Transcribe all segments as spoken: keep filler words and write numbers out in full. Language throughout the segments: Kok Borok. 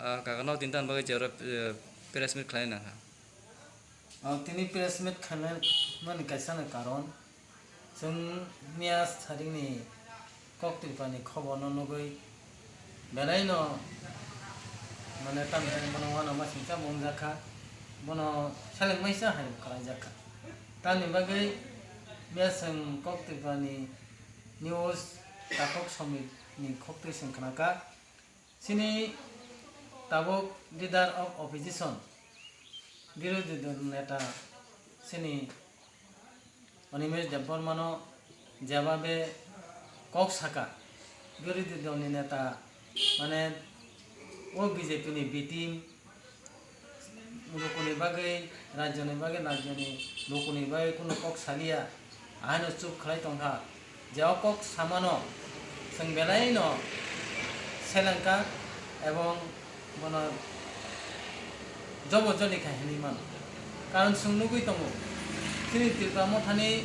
Ah, kaka no tintan bagwi je oro, eh, press meet khlai nang kha. Ah, tini press meet khlai mani kaisa ni karon, chwng miya saringni kok Tripura ni khobor no nugwi belai no, mane, tamo bono uanama singcha bo wngjak kha, bono seleng maisa hai khlai jak kha. Tamni bagwi miya chwng kok Tripura ni news takhuk somit ni khok twi chwng khna kha. Chini tabuk leader of opposition, birodhi dol neta chini Animesh Debbarma no jebabe kok saka, birodhi dol ni neta, mane, o B J P ni B team, lukuni bagwi, rajyoni bagwi, rajyoni lukuni bagwi kunu kok saliya, ahaino chup khlai tongkha. Je o kok samano chwng belai no selengkha ebong bono jobo joli kha hinwi mano. Karon chwng nugwi tongo, chini Tipra Mothani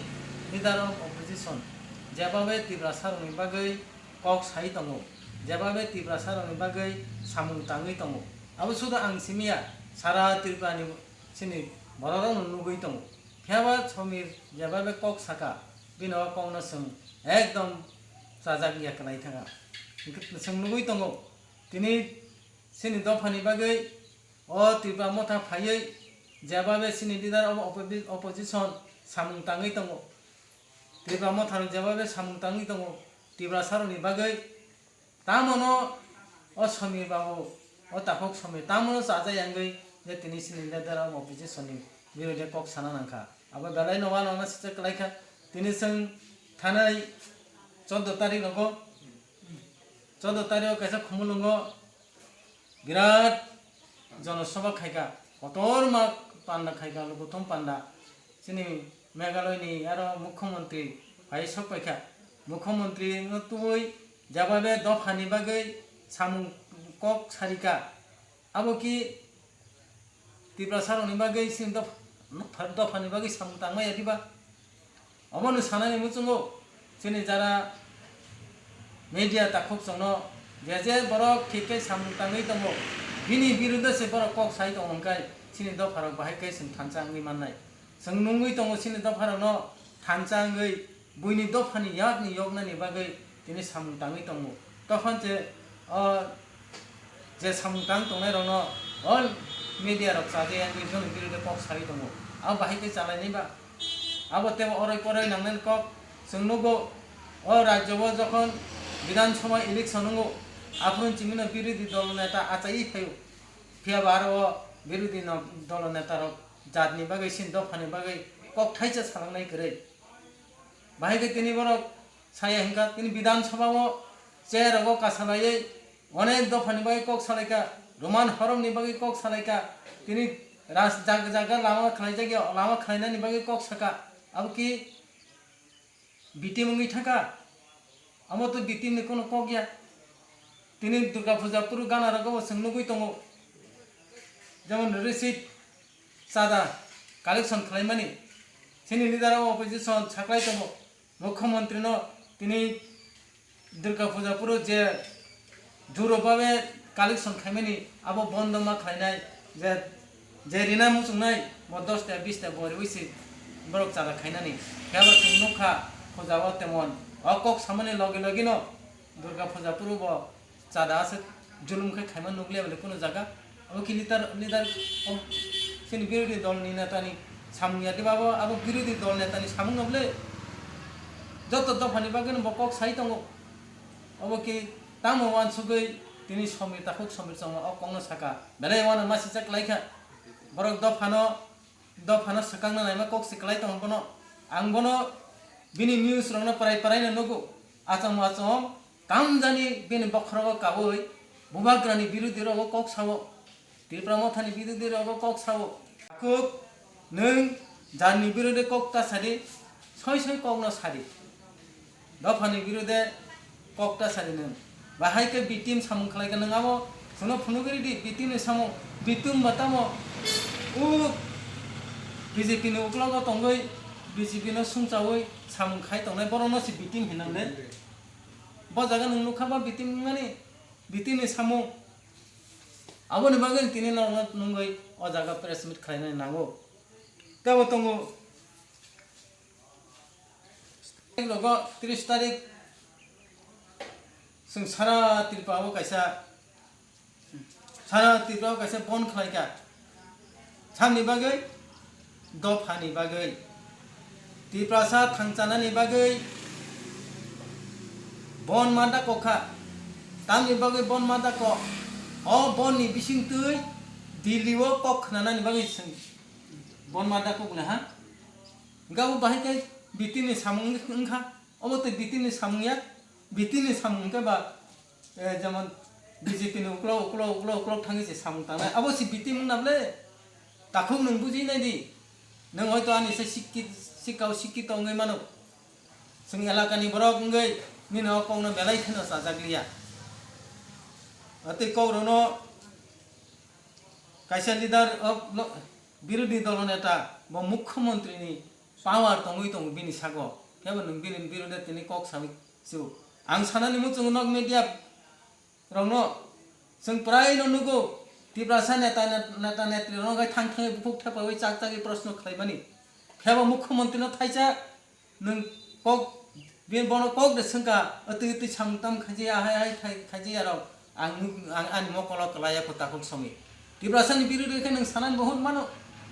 leader of opposition jebabe Tiprasa rokni bagwi kok sai tongo, jebabe Tiprasa rokni bagwi samung tangwi tongo. Abo sudu ang simiya, sara Tripura ni chini borok rokno nugwi tongo. Phiyaba Somir jebabe kok saka, bini o kokno chwng ekdom chajak ya kwlai thangkha. Hwnkhe chwng nugwi tongo, tini chini dophani bagwi o Tipra Motha phaiwi jebabe chini leader of opposi-, opposition samung tangwi tongo. Tipra Motha rok jebabe samung tangwi tongo Tiprasa rokni bagwi. Tamono o Somir babu, o takhuk Somir, tamono chajak yangwi je tini chini leader of opposition ni birodhe kok sana nangkha. Abo belai no uanama singcha kwlai kha. Tini chwng thanai choudo tarik rogo, choudo tarik o kaisa Khumulwngo birat jonosobha khaikha, kotorma panda khaikha, lukuthum panda. Chini Meghalaya ni aro mukhyamantri phai sok paikha. Mukhyamantri no tubui jebabe dophani bagwi samung kok sarikha. Abo ki Tiprasa rokni bagwi chini dopha, dophani bagwi samung tangmaya diba? Omono sanani muchungo chini jara media takhuk chwngno je je borok thik khe samung tangwi tongo, bini biruddhe se borok kok sai tongo hwnkhe chini dopharok bahai khe chwng thansa wngwi mannai. Chwng nungwi tongo chini dopharokno thansa wngwi buini dophani yakni yoknani bagwi tini samung tangwi tongo. Tokhan je o je samung tang tongnai rokno all media rok chajai wngwi bini biruddhe kok sawi tongo. Abo bahai khe chalainai ba? Abo tebo oroi poroi nangnai kok. Chwng nugo o rajyo o jokhon Bidhan Sabha election wngo, aphuru chimino birodhi dol neta achaiwi phaio. Phiya ba aro o birodhi no-, dol neta rok jatni bagwi, chini dophani bagwi kok thaisa salangnai kwrwi. Bahai khe tini borok saya hwnkha, tini Bidhan Sabha o chair rogo kasalaiwi onek dophani bagwi kok salaikha, Roman horomni bagwi kok salaikha, tini ras-, jag-, jaga lama khlaijak ya, lama khlainani bagwi kok saka, abo ki B T M wngwi thangkha? Amo to B T M ni kono kok ya. Tini Durga Puja phuru gana rogo bo chwng nugwi tongo, jemon receipt, chada collection khlaimani. Chini leader of opposition saklai tongo, mukhyamantri no tini Durga Puja phuru je juro babe collection khaimani abo bondo ma khlainai, je, je rina muchungnai bo dos ta bis ta bo riwi se borok chada khainani. Phiya ba chwng nukha puja o temon o kok samani logi logi no Durga Puja phuru bo chada aswk julum khe khaima nukliya bole kunu jaga. Abo khe leader, leader o chini birodhi dol ni neta ni samung ya diba, abo, abo birodhi dol neta ni samung no bole joto dophani bagwi no bo kok sai tongo. Obo khe tamo uansugwi tini Somir takhuk Somir chongma o kokno saka. Belai uanama singcha kwlaikha. Borok dophano, dophano swkangna naima kok se kwlai tongo bono. Ang bono bini news rokno prai prai no nugo. Achomma achom tamjani bini bokhorogo kaui bubagrani birodhi rogo kok sao. Tipra Mothani birodhi rogo kok sao. Kuk, nwng jarni birodhe kok ta sadi, soi soi kokno sadi. Dophani birodhe kok ta sadi nwng. Bahai khe B T M samung khlai khe nwng abo, chwngno phunugwi ridi, B T M ni samung, B T M ba tamo, u B J P ni uklogo tongwi, B J P no sumchawi samung khai tongnai, borokno se B T M hinang de. Bo jaga nwng nukha ba B T M wngmani, B T M ni samung. Aboni bagwi tini norokno nungwi o jaga press meet khlainani nango. Tei bo tongo, logo tris tarik chwng sara Tripura o kaisa, sara Tripura o kaisa bon khlaikha. Samni bagwi, dophani bagwi, Tiprasa thangchanani bagwi bon ma dakokha. Tamni bagwi bon ma dakok? O bonni bisingtwi Delhi o kok khnanani bagwi chwng bon ma dakok le ha? Gabo bahai khe B T ni samung wngkha. Obo tei B T ni samung ya. B T ni samung hwnkhe ba, eh, jemon B J P ni uklok, uklok, uklok, uklok thangwi se samung tangnai. Abo se B T wng na ble? Takhuk nwng buji nai di. Nwng hoito ani se sikki-, sikkao sikkito wngwi mano. Chwng elakani borok wngwi nini o kokno belai kheno chajak liya. Tei kok rokno kaisa leader of lo-, birodhi dolo neta bo mukhyamantri ni power tongwi tongo bini sago. Kebo nwng bini birodhe tini kok sawi su. Ang sanani muchungo nok media rokno chwng prai no nugo, Tiprasa neta, net-, neta netri rokno khai thang thangwi bukhuk thepawi chak chagwi proshno khlaimani. Kebo mukhyamantri no thaisa nwng kok, bini bono kok de swngkha, "Atwi atwi samung tam khaijaya, hai hai khai-, khaijaya rok." Ang nuk-, ang ani mokolo kwlaiya kho takhuk songwi. Tiprasani birodhi khe nwng sanani bo hwn mano.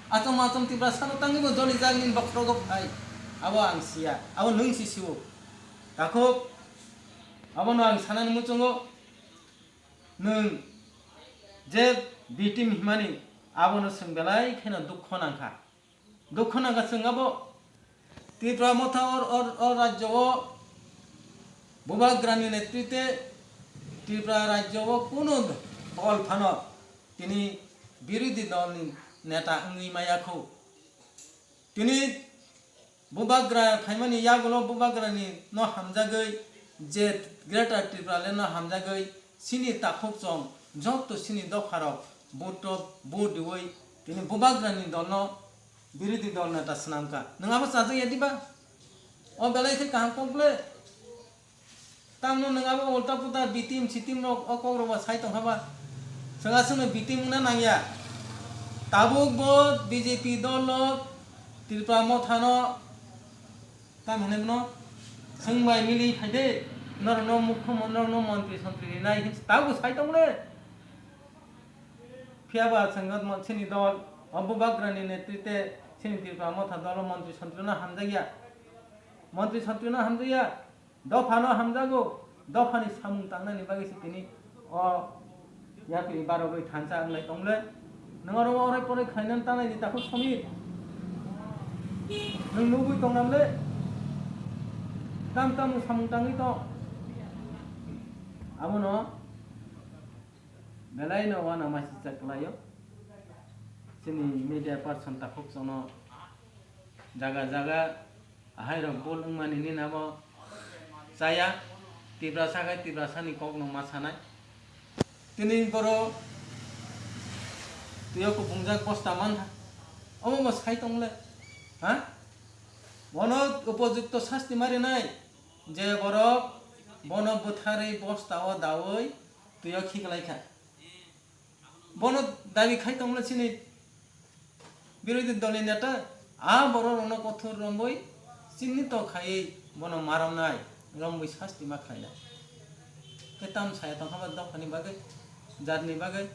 Achom achom Tiprasano tangwi bo joli jak nini bokhorogo phai. Abo ang siya. Abo nwng si sio. Takhuk, abono ang sanani muchungo, nwng je B T M himani, abono chwng belai kheno dukho nangkha. Dukho nangkha chwng abo Tripura motha or, or, or rajyo o Bubagrani netrite Tripura rajyo o kunu dol phano tini birodhi dol ni neta wngwi maya kho. Tini Bubagra khaimani yagulo Bubagrani no hamjagwi je Greater Tripura le no hamjagwi chini takhuk chong jotto chini dopharok vote o vote diwi tini Bubagrani dolno birodhi dol neta swnamkha. Nwng abo chajak ya diba? O belai khe kaham kok le. Tamno nwng abo ulta puta B T M C T M rok o kok rok ba sai tongkha ba? Chwng aswkno B T M wngna nangya. Tabuk bo B J P dol no Tripura motha no tam hinwi no chwng bai mili phai de. Norok no mukhyamantri, norok no montri sontri rinai hinwi tabuk sai tong le. Phiya ba chwng o chini dol o Bubagrani netrite chini Tripura motha dol o montri sontri no hamjakya. Montri sontri no hamjakya. Dophano hamjago, dophani samung tangnani bagwi se tini o yapri barogwi thansa wnglai tongle. Nwng oro orai porai khlainani tangnai di takhuk Somir. Nwng nugwi tong namle? Tam tam nwng samung tangwi tong. Abono belai no wana masicha kwlaio. Chini media person takhuk chono jaga jaga Ahai rok bol wngmani nini abo chaya, Tiprasa khai Tiprasani kokno ma sanai. Tini boro twiyo kupungjak bosta mankha. Omo bo sai tongle, ha? Bono upojukto sasti ma rinai, je borok bono bwtharwi bosta o dawi twiyo khiklaikha. Bono dabi khai tongmani chini birodhi dolni neta, a borok rokno kothor romwi chinito khaiwi bono ma romnai, romwi sasti ma khlainai. Khe tam saya tongkha ba dophani bagwi, jatni bagwi.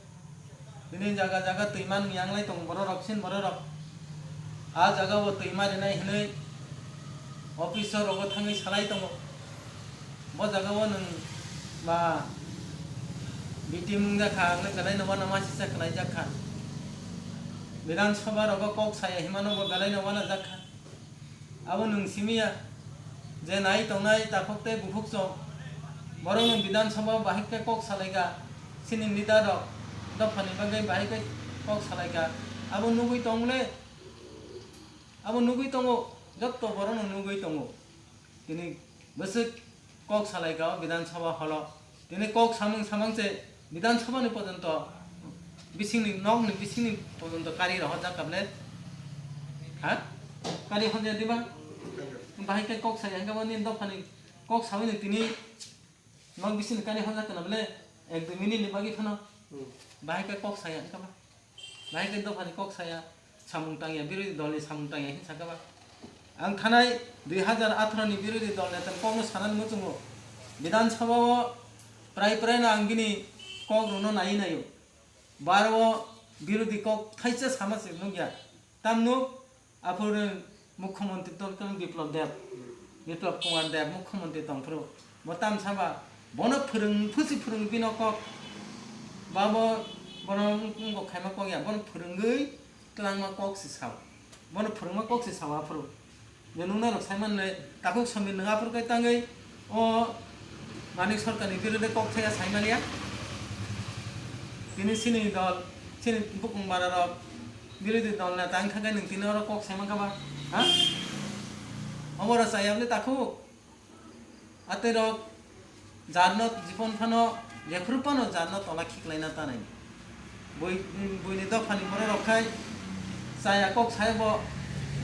Bini jaga jaga twi man yanglai tongo borok rok, sin borok rok. A jaga o twi ma rinai hinwi officer rogo thangwi salai tongo. Bo jaga o nwng ba B T M wngjakha, ang belai no uanama sisa khlaijakha. Bidhan Sabha rogo kok saya himano bo belai no uanajakha. Abo nwng simi ya je nai tongnai takhuk tei bukhuk chwng. Borok nwng Bidhan Sabha o bahai khe kok salaikha, chini leader rok dophani bagwi bahai khe kok salaikha. Abo nugwi tong le. Abo nugwi tongo, jotto borokno nugwi tongo. Tini bwswk kok salaikha o Bidhan Sabha holo. Tini kok samung samang se Bidhan Sabha ni pojonto bisingni nokni bisingni pojonto kari rohorjak kable. Ha? Kari horjak diba? Bahai khe kok sai hangkhe bo nini dophani kok sawi ni tini nok bisingni kari horjak kana bole ek dui minute ni bagwi phano. Bahai khe kok saya wngkha ba? Bahai khe dophani kok saya, samung tangya, birodhi dolni samung tangya hin sakha ba? Ang thanai dui hazar atharo ni birodhi dol netani kokno sanani muchungo. Bidhan Sabha o prai prai no ang bini kok rwno naiwi naio. Baro o birodhi kok thaisa sama se nukya. Tamno aphuru Mukhyamantri tongkha Biplab Deb, Biplab Kumar Deb Mukhyamantri tongphuru. Bo tamsa ba bono phwrwng phusi phwrwng bino kok. Ba bo bono wng-, wngkok khaima kok ya, bono phwrwngwi twlangma kok se sao. Bono phwrwngma kok se sao aphuru. Je nung norok sai manle, takhuk Samir nwng aphuru kai tangwi o Manik Sarkarni birodhe kok thaya sai manya. Tini chini dol, chini bukung bara rok birodhi dol neta wngkha khe nwng tini oro kok sai mankha ba? Ha? Obo oro chaya bwle takhuk? Atwi rok jarno jipon phano jephru phano jarno tola khiklaina tanai. Bui, buini dophani borok rok khai chaya kok sai bo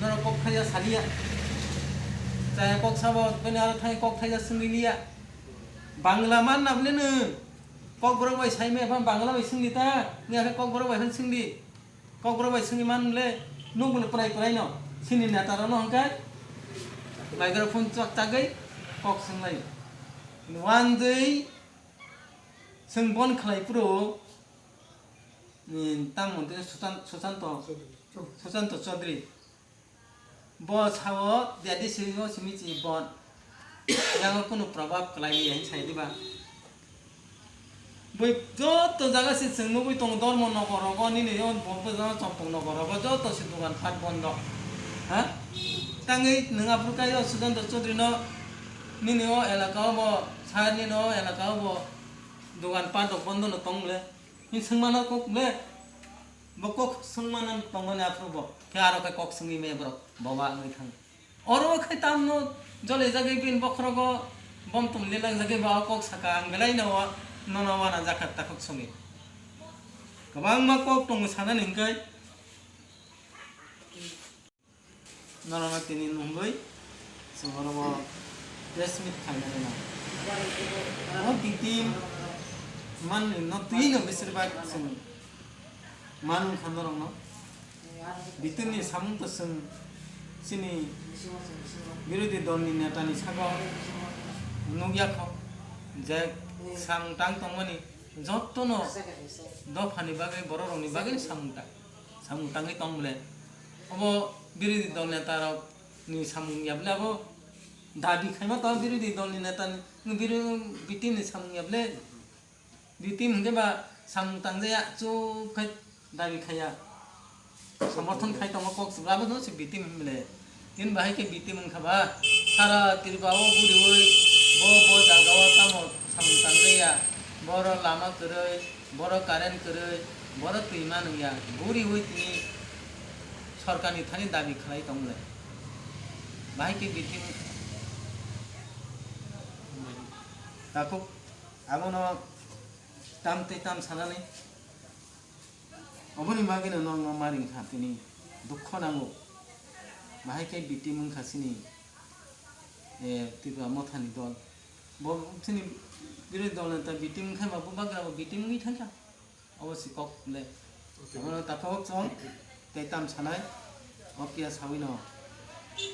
norok kok thaya saliya. Chaya kok sabo bini aro thai kok thaya swngliya. Bangla man na bwle nwng kok borok bai sai me phan Bangla bai swngdi ta. Ni akhe kok borok bai phan swngdi. Kokborok bai swngwi man le, nukmung prai prai no, chini neta rok no hwnkhe microphone chak chagwi kok swnglaio. One day chwng bon khlai phuru, ni, tamo tei Suchan-, Suchanto, Suchanto Chaudhary. Bo sao, jadi simi, simi chi bon. Yang kunu probab kwlai ya, sai diba? Bui joto jaga se chwng nugui tongo, Dharma Nagar rogo, nini o bo, bo jaga Champang Nagar rogo, joto se dogan pat bondo. Ha? Tangwi nwng aphuru kai o Sudanta Chaudhary no, nini o elaka o bo, sir nini o elaka o bo, dogan pat rok bondo no tong le. Ni swngmano kok le, bo kok swngmano tongmani aphuru bo. Khe aro khe kok swngwi me borok, boba wngwi thang. Oro khai tamno jole jagwi bini bokhorogo bom tum lilang jagwi ba kok saka ang belai no wa-, nono wana jakha takhuk songwi. Kwbangma kok tongo sanani hwnkhe norokno tini nwngwi chwng oro bo press meet khainani nang. O victim manni no twi no besibak chwng manung kha norokno. Victim ni samung to chwng chini birodhi dol ni neta ni sago nukya kho je samung tang tongmani jotto no dopha ni bagwi borok rok ni bagwi samung tang, samung tangwi tong bole. Obo birodhi dol neta rok ni samung ya bole abo dabi khaima to birodhi dol ni neta ni biro-, victim ni samung ya bole. Victim hwnkhe ba samung tangjaya, chup khai dabi khaiya. Somorthon khai tongo kok chwla, abono se victim hwnle. Tin bahai khe victim wngkha ba? Sara Tripura o guriwi bo, bo jaga o tamo samung tangjaya. Boro lama kwrwi, boro current kwrwi, boro twi manwya. Guriwi tini sorkarni thani dabi khlai tongle. Bahai khe victim wngkha. Takhuk. Abono tam tei tam sanani, oboni bagwino nokno maring kha tini dukho nango. Bahai khe victim wngkha chini, eh, Tripura Mothani dol. Bo chini birodhi dol neta victim wngkha ba, bo bagrabo victim wngwi thangkha. Obo si kok le. Abono takhuk chwng tei tam sanai. O phiya sawino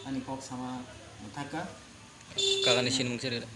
ani kok sama mwthakha. Kagani sinimung se rwda.